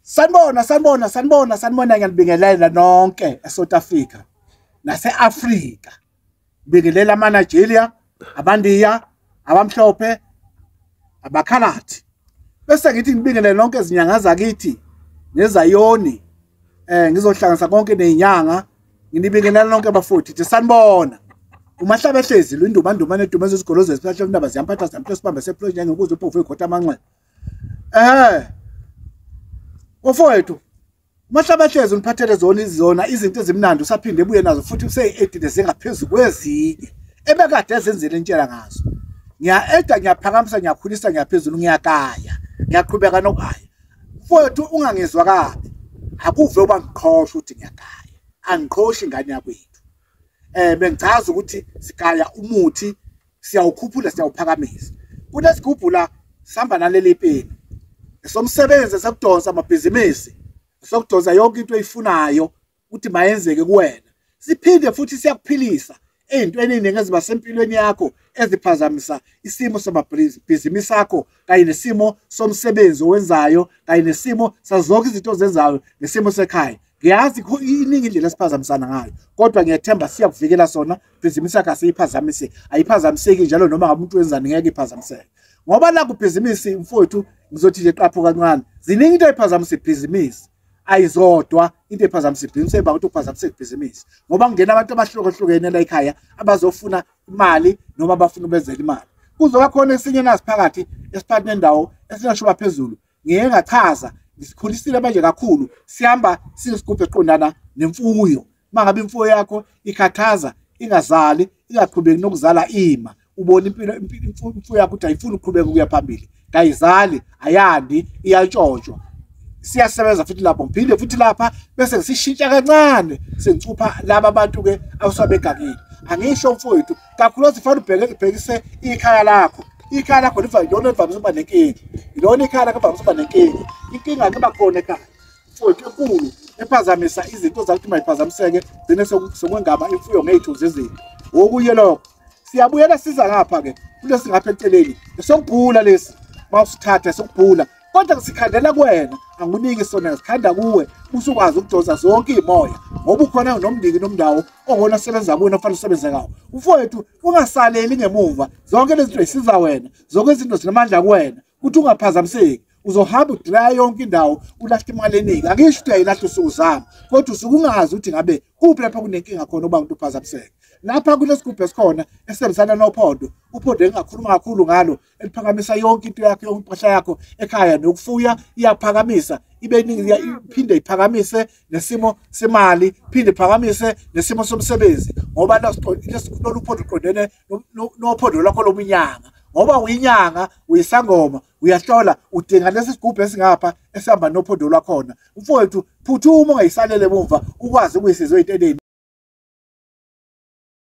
Sanibona, sanibona, sanibona, sanibona, ngiyanibingelela nonke eSouth Africa nase-Afrika. Ngibingelela amaNigeria, abaNdiya, abamhlophe, abaKhaladi. Bese ngithi ngibingelele nonke izinyanga zakithi nezayoni. Ngizohlanganisa konke nezinyanga, nginibingelela nonke bafowethu. Ngithi sanibona. Umahlaba ehlezi lwinduma nduma neduma ezigolozo zesiphahla indaba ziyamphatha ziyamphatha sibambe sephlo njengokuze uphofu ikhotha amanxeba. Mfowethu, Mahlaba ehlezi uniphathele zona izinto ezimnandi, usaphinde ebuye nazo futhi useyi-edile zingaphezu kwezinye ebekade ezenzile intshela ngazo. Ngiya-eda, ngiyaphakamisa, ngiyakhulisa, ngiyaphezulu, ngiyagaya, ngiyaqhubeka nokugaya. Mfowethu, ungangizwa kabi, akuve uba ngiqhosha ukuthi ngiyagaya, angiqhoshi ingane yakwethu. Bengichaza ukuthi sigaya umuthi, siyawukhuphula, siyawuphakamisa. Kunesigubhu la sihamba naleli peni esomsebenzi sokudonsa amabhizinisi, sokudonsa yonke into oyifunayo ukuthi mayenzeke kuwena. Siphinde futhi siyakuphilisa ey'ntweni ey'ningi eziba sempilweni yakho eziphazamisa isimo samabhizinisi akho kanye nesimo somsebenzi owenzayo kanye nesimo sazonke izinto ozenzayo nesimo sekhaya. Ngiyazi iningi indlela esiphazamisana ngayo, kodwa ngiyethemba siyakuvikela sona. Ibhizinisi yakho asiyiphazamise, ayiphazamiseki njalo noma ngabe umuntu wenzani ngeke iphazamiseke. Ngoba la kubhizinisi mfowethu, ngizothi nje qapho kancane, ziningi into eyiphazamisa ibhizinisi, ayizodwa into ephazamisa ibhizinisi eba ukuthi uphazamiseka ibhizinisi, ngoba kungena abantu abahlukahlukene la ekhaya abazofuna imali noma abafuna ubenzela imali. Kuzoba khona esinye nasiphakathi esiphakathi nendawo esingashuba phezulu. Ngiye ngachaza, ngisikhulisile manje kakhulu, sihamba sinesigubhu esiqondana nemfuyo. Uma ngabe imfuyo yakho ikhathaza, ingazali, ingaqhubeki nokuzala, ima ubona impilo imfuyo yakho ukuthi ayifuni ukuqhubeka ukuya phambili, kayizali, ayandi, iyantshontshwa. Siyasebenza futhi lapho, ngiphinde futhi lapha bese ngisishintsha kancane, sengicupha laba bantu-ke abasabegakile. Angisho mfowethu, kakhulukazi kufanele ubhekise ikhaya lakho. Ikhaya lakho ilona elivamise ukuba nenkinga, ilona ikhaya lakho elivamise ukuba nenkinga. Inkinga kuba khona ekhaya mfowethu enkulu ephazamisa izinto zakuthi mayiphazamiseke, gcine sekwengama imfuyo ngey'thunzi ezinto. Okunye lokho, siyabuyela siza ngapha-ke kulesi ngapha eceleni esokubhula lesi, mawusithatha esokubhula, kodwa sikhandela kuwena, angikuniki sona, sikhanda kuwe usukwazi ukudonsa zonke iy'moya, ngoba ukhona nomndiki nomndawo ongona osebenza kuwena ofanele usebenze ngawo. Mfowethu, ungasaleli ngemuva, zonke lezi zinto zisiza wena, zonke izinto zinamandla kuwena ukuthi ungaphazamiseki. Uzohamba udraya yonke indawo, ulahle imali eningi. Angisho ukuthi uyayilahla usuku zami, kodwa usuke ungazi ukuthi ngabe kuphi lapha kunenkinga khona uba umuntu uphazamiseke. Lapha kulesigubhu esikhona esebenzisana nophondo, uphondo engingakhuluma kakhulu ngalo, eliphakamisa yonke into yakho, yonke impahla yakho ekhaya nokufuya, iyaphakamisa ibe iningi, iphinde iphakamise nesimo semali, iphinde iphakamise nesimo somsebenzi, ngoba lolu phondo luqondene nophondo lwakho lobunyanga. Ngoba uyinyanga, uyisangoma, uyahlola, udinga lesi sigubhu esingapha esihamba nophondo lwakhona. Mfowethu, phuthuma ungayisalele emuva, ukwazi ukuyisizwa ey'nto eningi.